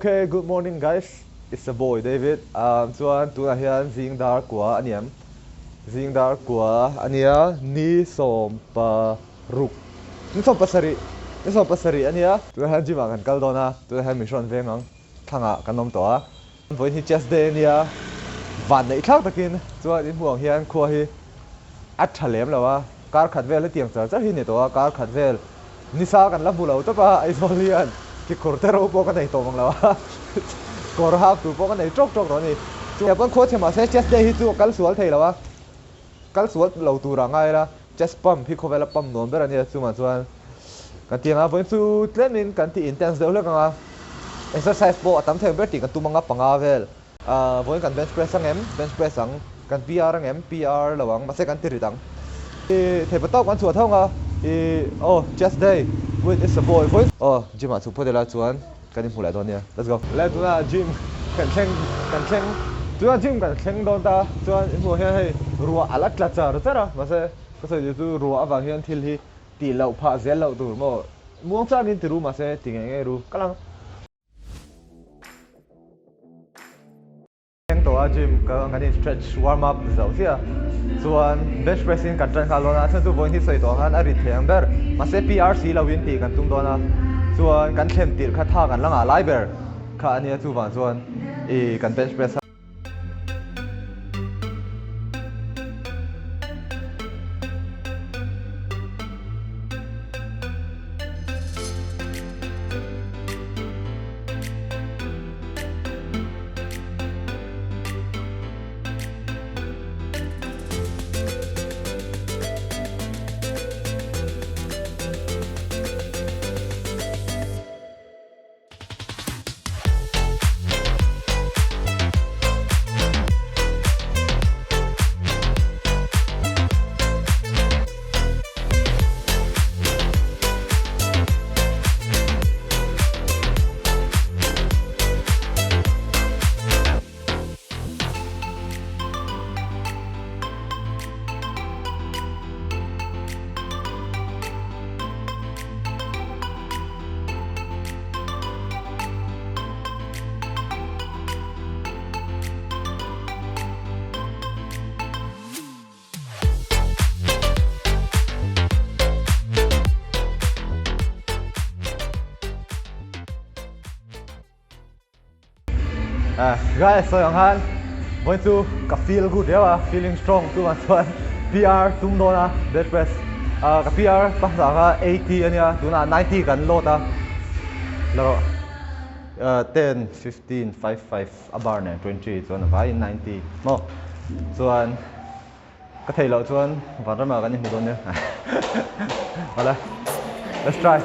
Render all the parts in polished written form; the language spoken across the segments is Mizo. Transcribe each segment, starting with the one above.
Okay, good morning guys. It's a boy David. Um, chuan tunah hian zing dar kua a niam. Zing dar kua a nia ni sawm pa ruk. Ni sawm pasarih. Ni sawm pasarih a nia. Tunah hian gym ah kan kal dawn a. Tunah hian min hrawn veng ang. Thlangah kan awm tawh a. Vawiin hi chest day a nia. Van neih thlak takin chuan in hmuh ang hian khua hi a tha lem lo a. Kar khat vel hetiang char char hi a ni tawh a. Kar khat vel nisa kan la hmu lo tawp a. Aizawl hian kekawr te ro pawh ka nei tawh mang lo a. Kawr hak tur pawh ka nei tawk tawk tawh a ni. Chutiang pawn khua chhe mahse chest day hi chu a kal sual thei lo a. Kal sual lo turah ngai ila chest pump hi khawvela pump nuam ber a nia chungah chuan kan ti ang a, vawiin chu tlemin kan ti intense deuh hlek ang a, exercise pawh a tam thei ang ber tih kan tum ang a, panga vel ah vawiin kan bench press ang em, bench press ang, kan PR ang em, PR lo ang, mahse kan ti rit ang. I thei pa tawk kan chhuah tho ang a, i aw chest day with it's a boy vawiin aw gym ah chhuk phawt ila chuan Kan inhmu leh dawn nia. Let's go. Le tunah gym kan thleng kan thleng tunah gym kan thleng dawn ta chuan i hmuh hian hei ruah a la tla char char a mahse ka sawi duh chu ruah avang hian thil hi tih loh phah zel loh tur maw muang changin ti ru mahse ti ngei ngei ru ka lang. Thleng tawh a gym ka kan in stretch warm up zauh chiah chuan bench press in kan tan nghal dawn a a chhan chu vawiin hi sawi tawh ang khan a rit thei ang ber mahse PR si lo in tih kan tum dawn a chuan kan thlen tirh kha tha kan la ngah lai ber kha a nia chuvang chuan ih kan bench press a. Guys sawi ang khan vawiin chu ka feel good riau a feeling strong chuvang chuan PR tum dawn a bench press ka PR hmasa kha 80 ania tunah 90 kan load a la rawh 10 15 5 5 a bar nen 20 chuan a vaiin 90 maw chuan ka theih loh chuan vanramah kan inhmu dawn nia awle let's try.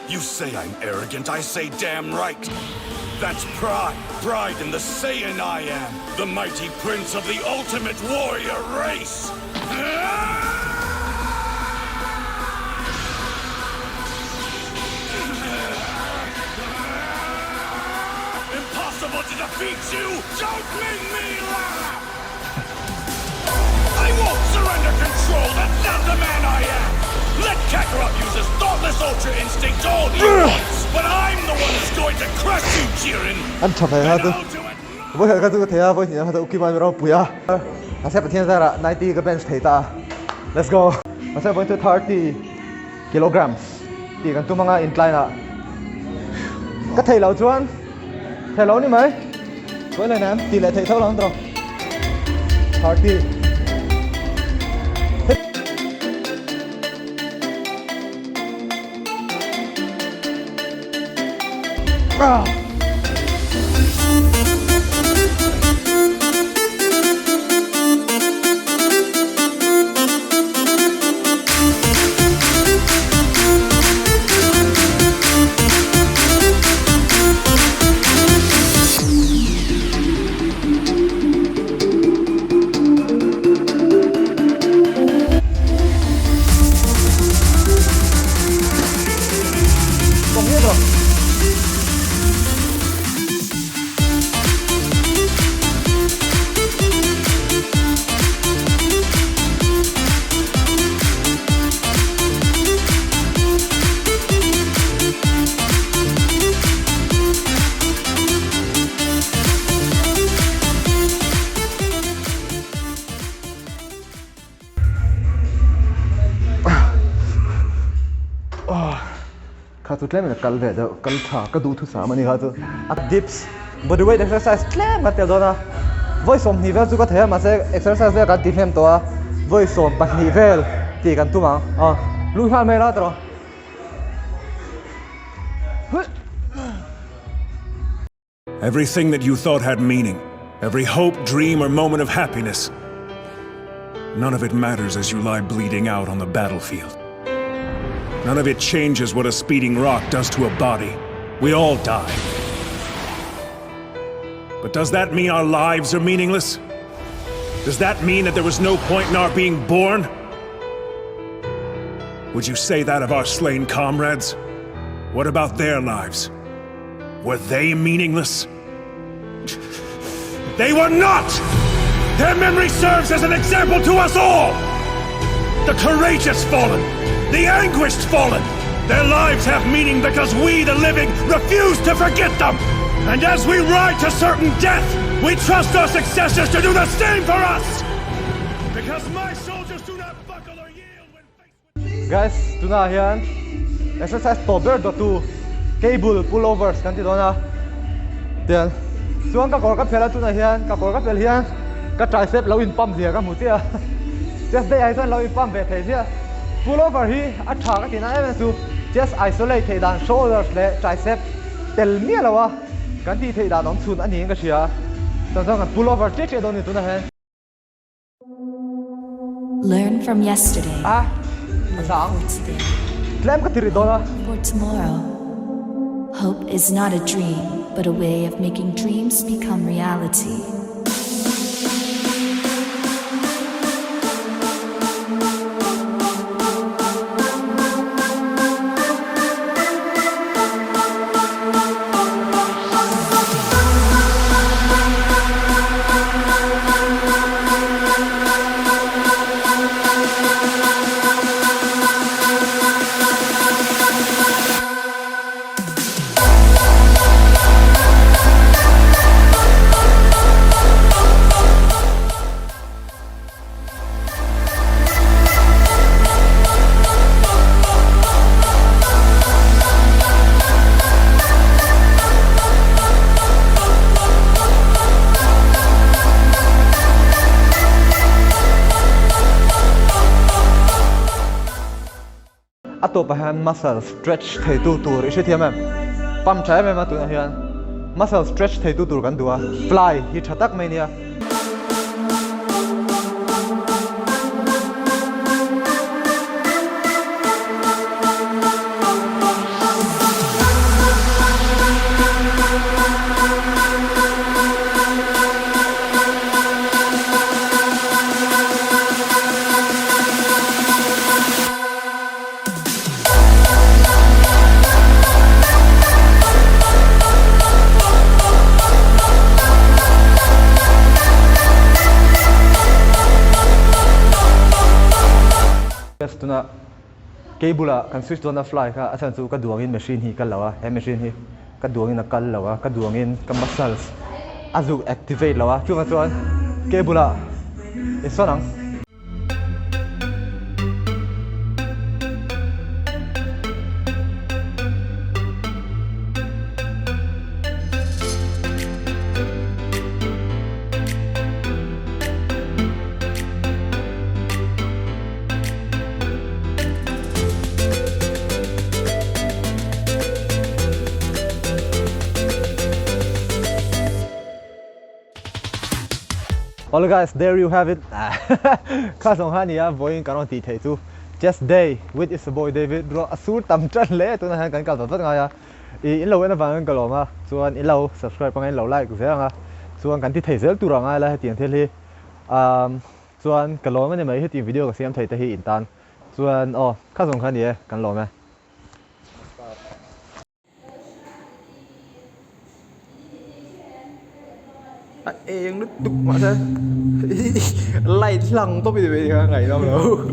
You say I'm arrogant, I say damn right! That's pride, pride in the Saiyan I am, the mighty prince of the ultimate warrior race! Impossible to defeat you! Don't make me laugh! I won't surrender control! That's not the man I am! Let Kakarot use his thoughtless Ultra Instinct all he wants, but I'm the one who's going to crush you, Jiren! An tha ve And I'll do it Vawi khat kha chu ka thei a, vawi hnih kha chu Ukima in ropui a. Mahse Pathian zarah 90 ka bench thei ta a. Let's go. Mahse vawi chu 30 kilograms tih kan tum anga incline ah ka theih loh chuan theih loh ni mai. Vawi leh nem tih leh theih tho lo ang tawh. 30. Ah! tlemin a kal ve deuh kal tha ka duhthusam a ni kha chu a dips body weight exercise tlem kan tel dawn a vawi 20 vel chu ka thei a mahse exercise vel kan ti hnem tawh a vawi 12 vel tih kan tum ang aw lut nghal mai la tawh Everything that you thought had meaning, every hope, dream, or moment of happiness, none of it matters as you lie bleeding out on the battlefield. None of it changes what a speeding rock does to a body. We all die. But does that mean our lives are meaningless? Does that mean that there was no point in our being born? Would you say that of our slain comrades? What about their lives? Were they meaningless? They were not! Their memory serves as an example to us all! The courageous fallen, the anguished fallen, their lives have meaning because we, the living, refuse to forget them! And as we ride to certain death, we trust our successors to do the same for us! Because my soldiers do not buckle or yield when faced with... Guys, tunah hian exercise tawp ber dawtu cable pullovers kan ti dawn a, tian chuan ka kawr ka phelh a tunah hian ka kawr ka phelh hian ka tricep lo in pump zia ka hmu chiah a, chest day ah hi chuan lo in pump ve thei ziah, pullover hi a tha ka tihna em em chu chest isolate theih dan shoulders leh tricep tel miah lo a kan tih theih dan awm chhun a niin ka hria, chuan chuan kan pullover chiah chiah dawn a ni tunah hian. Learn from yesterday. A Live sang for today. Tlem ka ti rih dawn a. For tomorrow. Hope is not a dream, but a way of making dreams become reality. A tawpah hian muscle stretch theitu tur i hrethiam em? Pump tha em em a tunah hian muscle stretch theitu tur kan duh a, fly hi tha tak mai nia. Tuna cable ah kan switch dawn a fly kha a chhan chu ka duangin machine hi kal lo a, he machine hi ka duangin a kal lo a, ka duangin ka muscles a zuk activate lo a, chuvang chuan cable ah i sawn ang. Well guys, there you have it. Kha zawng kha ania vawiin kan rawn tih theih chu Chess Day with is boy David ruah a sur tam tan hle tunah hian kan kal vat vat ngai a. I in lo en avangin ka lawm a, chuan i lo subscribe anga in lo like zel ang a, chuan kan ti thei zel tur ang a ila hetiang thil hi chuan ka lawm a ni mai hetiang video ka siam thei te hi in tan chuan aw kha zawng kha ni e kan lawm e. A eng lutuk mahse light hlang tawp i ti mai kha ngaih nawm lo.